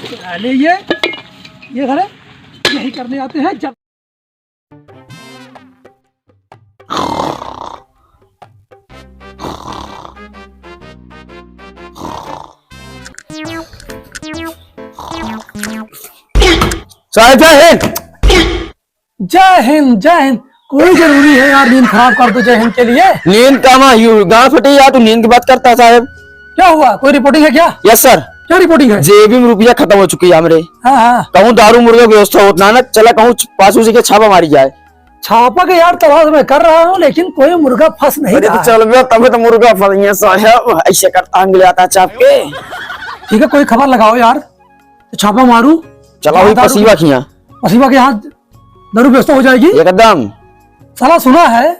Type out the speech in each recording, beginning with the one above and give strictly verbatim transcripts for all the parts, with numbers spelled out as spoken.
पहले ये, ये सारे यही करने आते हैं जब साहेब, जय हिंद। जय हिंद, जय हिंद। कोई जरूरी है यार नींद खराब कर दो जय हिंद के लिए? नींद का माँ, यू गाँव फटी यार, तू नींद की बात करता है साहेब। क्या हुआ, कोई रिपोर्टिंग है क्या? Yes sir. क्या रिपोर्टिंग है? जेबी में रुपया खत्म हो चुकी है हमरे। हाँ, हाँ। कहूँ दारू मुर्गा की व्यवस्था होत ना, ना चला कहूँ पास उसी के छापा मारी जाए। छापा के यार तलाश मैं कर रहा हूँ, लेकिन कोई मुर्गा फंस नहीं अरे तो रहा है। चल बे, तबे तो मुर्गा फंस गया साहेब, ऐसे करता अंगली आता चाप के। ठीक है, कोई खबर लगाओ यार, तो छापा मारू। चला वही दारू पसीवा के यहाँ। पसीवा के यहाँ दारू व्यवस्था हो जाएगी। एकदम। साला सुना है,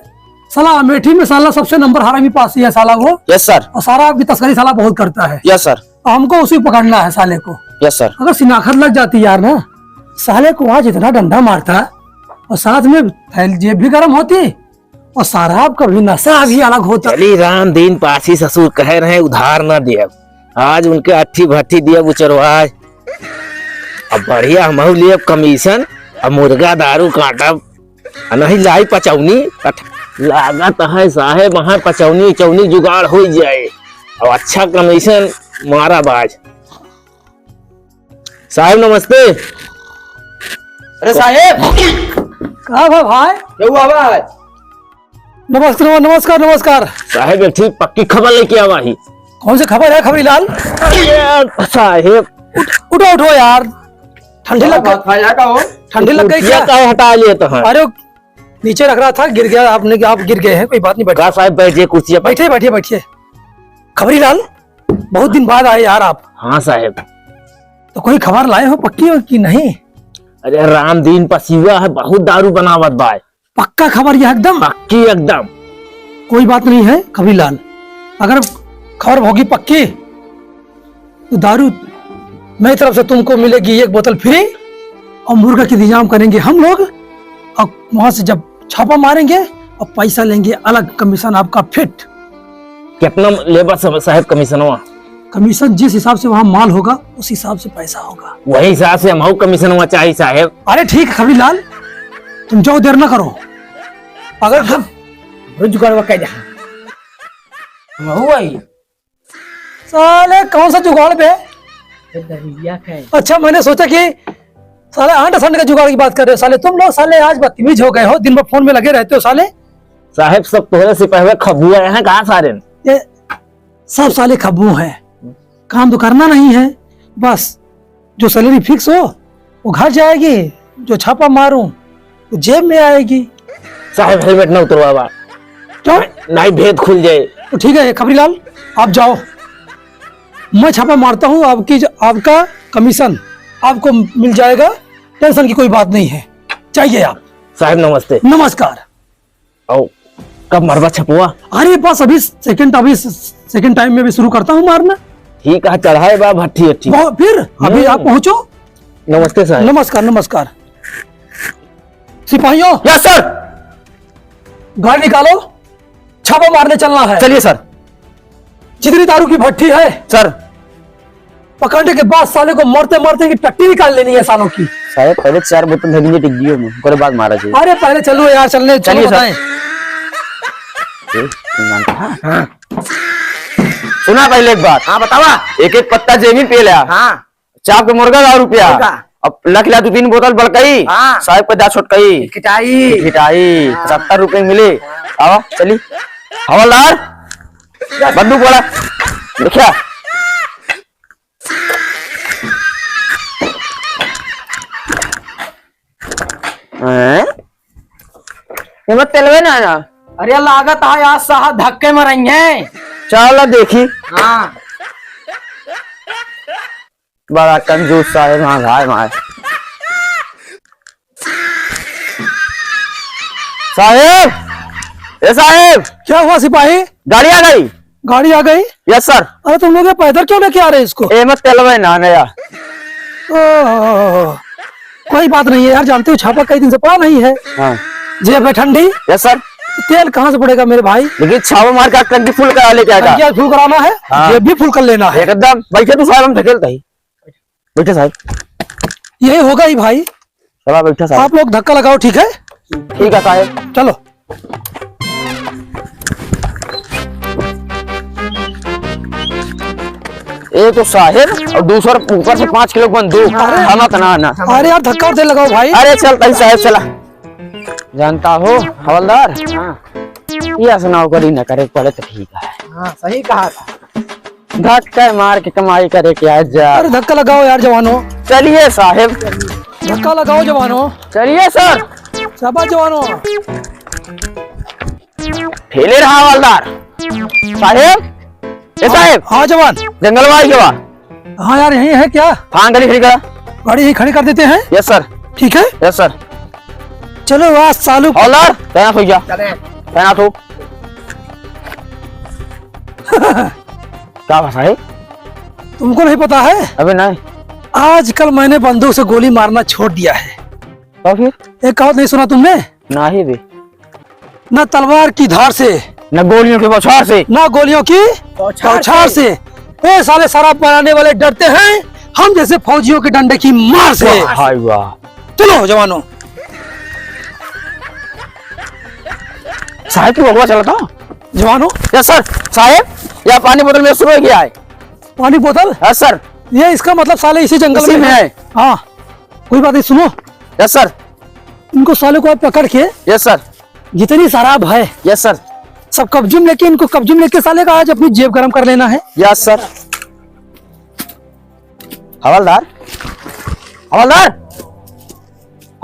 साला अमेठी में साला सबसे नंबर हरामी पासी है साला वो। Yes sir. और सारा आपकी तस्करी साला बहुत करता है। Yes sir. तो हमको उसी को पकड़ना है साले को। Yes sir. अगर शिनाख्त लग जाती यार ना, साले को आज इतना डंडा मारता और साथ में थैल जेब भी गर्म होती और शराब का भी नशा भी अलग होता। चली राम दीन पासी ससुर कहे रहे उधार ना देब, आज उनके अट्ठी भट्ठी देब उचरवाए। अब बढ़िया हमहू लेब कमीशन, अब मुर्गा दारू काटब, आ नहीं लाई पचौनी, कट-, लागत है साहेब वहाँ पचौनी उचौनी जुगाड़ हो जाए, अब अच्छा कमीशन मारा बाज। साहेब नमस्ते। अरे साहेब। का बा भाई? क्या हुआ भाई? नमस्कार, नमस्कार, नमस्कार। साहेब, एक ठीक पक्की खबर लेके आवा ही। कौन सी खबर है, खबरी लाल? अरे साहेब। उठ-, उठो, उठो यार। ठंडी लग गई। खाया का हो? ठंडी लग गई कुर्सिया क्या? काहे हटा लिए तो हैं? अरे, नीचे रख रहा था, गिर गया आपने, आप गिर गए हैं, कोई बात नहीं, बैठो। का साहेब, बैठिए कुर्सिया पर। बैठिए, बैठिए, बैठिए। खबरी लाल, बहुत दिन बाद आए यार आप। हाँ साहेब। तो कोई खबर लाए हो पक्की हो कि नहीं? अरे राम दीन पसीवा है, बहुत दारू बनावत बा। पक्का खबर यह एकदम? पक्की एकदम। कोई बात नहीं है खबरी लाल, अगर खबर होगी पक्की तो दारू मेरी तरफ से तुमको मिलेगी एक बोतल फ्री और मुर्गा की इंतजाम करेंगे हम लोग और वहां से जब छापा मारेंगे और पैसा लेंगे अलग, कमीशन आपका फिट। कितना लेबा सब साहेब कमीशनवा? कमीशन जिस हिसाब से वहाँ माल होगा, उस हिसाब से पैसा होगा। वही हिसाब से हमहू कमीशनवा चाही साहेब। अरे ठीक है खबरी लाल, तुम जाओ, देर ना करो। अगर हम रोज जुगाड़वा कह दे, हम हुआ ही। साले कौन सा जुगाड़ बे? दरिया का है। अच्छा, मैंने सोचा कि साले आंट संड का जुगाड़ की बात कर रहे हो साले। तुम लोग साले आज बदतमीज हो गए हो, दिन भर फोन में लगे रहते हो साले। साहेब, सब तोहरे से पहले खबुआ हैं, कहाँ सारे? ये सब साले खबू हैं, काम तो करना नहीं है, बस जो सैलरी फिक्स हो वो घर जाएगी, जो छापा मारूं वो जेब में आएगी। साहेब, हेलमेट ना उतरवावा। क्यों? नहीं, भेद खुल जाए। तो ठीक है खबरीलाल, आप जाओ, मैं छापा मारता हूँ, आपकी जो, आपका कमीशन आपको मिल जाएगा, टेंशन की कोई बात नहीं है, जाइए आप। साहेब, नमस्ते। नमस्कार। आओ, कब मरबा छपवा? अरे बस अभी सेकंड, अभी सेकंड टाइम में भी शुरू करता हूँ मारना। ठीक है, चढ़ाए बा भट्ठी अट्ठी। बहुत, फिर अभी हम्म। आप पहुंचो। नमस्ते साहेब। नमस्कार, नमस्कार। सिपाहियों। Yes sir. गाड़ी निकालो, छापा मारने चलना है। चलिए सर। जितनी दारू की भट्ठी है सर, पकड़ने के बाद साले को मरते मरते इनकी टट्टी निकाल लेनी है सालों की। साहेब, पहले चार बोतल धर लीजिए टिग्गियों में, ओकरे बाद मारा जाए। अरे पहले चलो यार, चलने, चलो चलिए सर। बताएं। ए, तुम जानता है? हाँ। सुना पहले एक बात। हाँ, बतावा। एक एक पत्ता जेबी पे लिया। हाँ। चाप के मुर्गा का रुपया। मुर्गा। अब लख ला दो तीन बोतल बड़कई। हाँ। साहेब का जा छोटकई। खिटाई। खिटाई। हाँ। सत्तर रुपये मिले। हाँ। आओ, चली। हवलदार, बंदूक वाला। देखिया। हैं? एमे तेलवे ना ना। अरे लागत है आज साहब धक्के मरेंगे। चल देखी। हाँ। बड़ा कंजूस साहेब, हाँ भाई मार। साहेब, ए साहेब। क्या हुआ सिपाही? गाड़ी आ गई। गाड़ी आ गई? Yes sir. अरे तुम लोग ये पैदल क्यों लेके आ रहे हो इसको? ए मत तेलवे ना नया। ओह, कोई बात नहीं है यार, जानते हो छापा कई दिन से पड़ा नहीं है। हाँ। जेब है ठंडी। Yes sir. तेल कहाँ से पड़ेगा मेरे भाई? लेकिन छापा मार के टंकी फुल करा लेके आएगा। टंकी फुल कराना है, हाँ। जेब भी फुल कर लेना है। एकदम। बैठे तू साहब, हम धकेलते ही। बैठे साहेब। यही होगा ही भाई। चला बैठा साहेब। आप लोग धक्का लगाओ, ठीक है? ठीक है साहेब। चलो। ए तो साहेब, और दूसर ऊपर से पाँच किलो बंदूक। अरे। हम तो ना, ना। अरे यार, धक्का और तेल लगाओ भाई। अरे चल तही साहेब, चला। जानता हो हवलदार, हाँ। ये ऐसा नौकरी न करे पड़े तो ठीक है। हाँ, सही कहा था। धक्का मार के कमाई करे के आज जा। अरे धक्का लगाओ यार जवानो। चलिए साहेब। धक्का लगाओ जवानो। चलिए सर। शाबाश जवानो। ठेले रहा हवलदार। साहेब, ए साहेब। हाँ जवान। जंगल वाली जवान। हाँ यार, यहीं है क्या? हाँ, गाड़ी खड़ी करा। गाड़ी यहीं खड़ी कर देते हैं। Yes sir. ठीक है। Yes sir. चलो वाह सालू। हवलदार, तैनात हो जा। चले। तैनात हो। क्या भाषा है? तुमको नहीं पता है? अबे नहीं। आजकल मैंने बंदूक से गोली मारना छोड़ दिया है। तो फिर? एक कहावत नहीं सुना तुमने? नहीं भी। न तलवार की धार से, न गोलियों के बौछार से, न गोलियों की बौछार बौछार से। से। ए साले, शराब बनाने वाले डरते हैं हम जैसे फौजियों के डंडे की मार से। वाह भाई वाह। चलो जवानों। साहेब की बगवा चला था। जवानों। Yes sir. साहेब, यह पानी बोतल में शुरू हो गया है। पानी बोतल? Yes sir. ये इसका मतलब साले इसी जंगल इसी में में है। है। हाँ, कोई बात नहीं, सुनो। Yes sir. इनको साले को आप पकड़ के यस सर। जितनी शराब है, यस सर। सब कब्जे में लेके, इनको कब्जे में लेके साले का आज अपनी जेब गरम कर लेना है। Yes sir. हवलदार, हवलदार,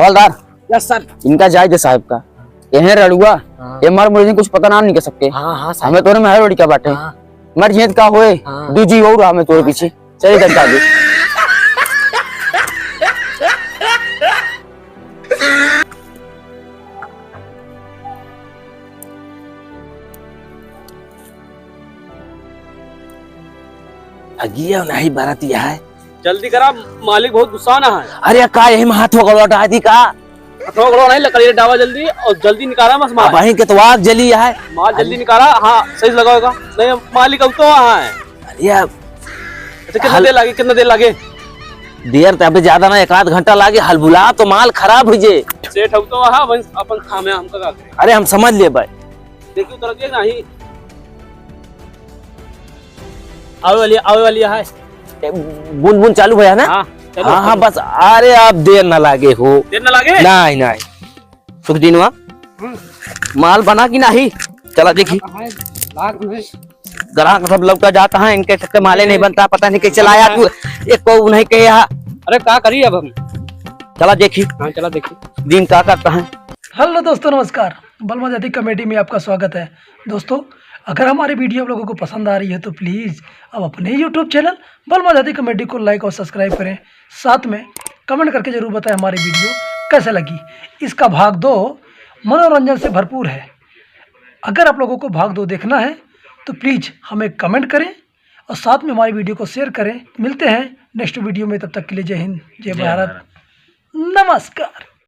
हवलदार। Yes sir. इनका जाए दे साहेब का। यह रड़ुआ, हाँ। ये मर मुझे कुछ पता ना निकल सकते। हाँ, हाँ, साहेब। हमें तोरे में हर रोड़ी का बाटे। हाँ। मर जियत का होए, हाँ। दू जी और हमें तोरे पीछे। चलिए, चल, चल। अगिया नहीं बरत यह है। जल्दी करा, मालिक बहुत गुस्सा ना है। अरे, का यही में हाथ पकड़वा डाल दी का? हथवा गोड़वा नहीं, लकड़ी डावा जल्दी और जल्दी निकाला मस माल। अबहीं के तो आग जली है। माल जल्दी निकाला, हाँ, सही लगावेगा। नहीं, मालिक अब तो वहाँ है। अरे यार। अच्छा, कितना हल- देर लागे, कितना देर लागे? देर तो अबे ज्यादा ना, एक आध घंटा लागे, हलबुला तो माल खराब हो जे। सेठ अब तो वहाँ, अपन, अपन खामे हमका का करे? अरे हम समझ ले भाई। देखियो, उतर गया नहीं। आवे वाली, आवे वाली है। ए, बूंद बूंद चालू भैया ना? हाँ, चलो, हाँ, हाँ, चलो। बस, अरे आप देर ना लागे हो। देर ना लागे? नहीं, नहीं। सुख दिनवा, हम्म। माल बना कि नहीं? चला देखी। हाँ, लाग नहीं। ग्राहक सब लौटा जाता है, इनके चक्कर माले नहीं बनता, पता नहीं कैसे लाया तू, एक को नहीं कहे यहाँ। अरे का करी अब हम? चला देखी। हाँ, चला देखी। दिन का करता है। हेलो दोस्तों, नमस्कार। बलमा जाति कॉमेडी में आपका स्वागत है। दोस्तों, अगर हमारी वीडियो आप लोगों को पसंद आ रही है तो प्लीज आप अपने YouTube चैनल बलमा जाति कॉमेडी को लाइक और सब्सक्राइब करें। साथ में कमेंट करके जरूर बताएं हमारी वीडियो कैसे लगी। इसका भाग दो मनोरंजन से भरपूर है। अगर आप लोगों को भाग दो देखना है तो प्लीज हमें कमेंट करें और साथ में हमारी वीडियो को शेयर करें। मिलते हैं नेक्स्ट वीडियो में, तब तक के लिए जय हिंद, जय जय भारत, भारत। नमस्कार।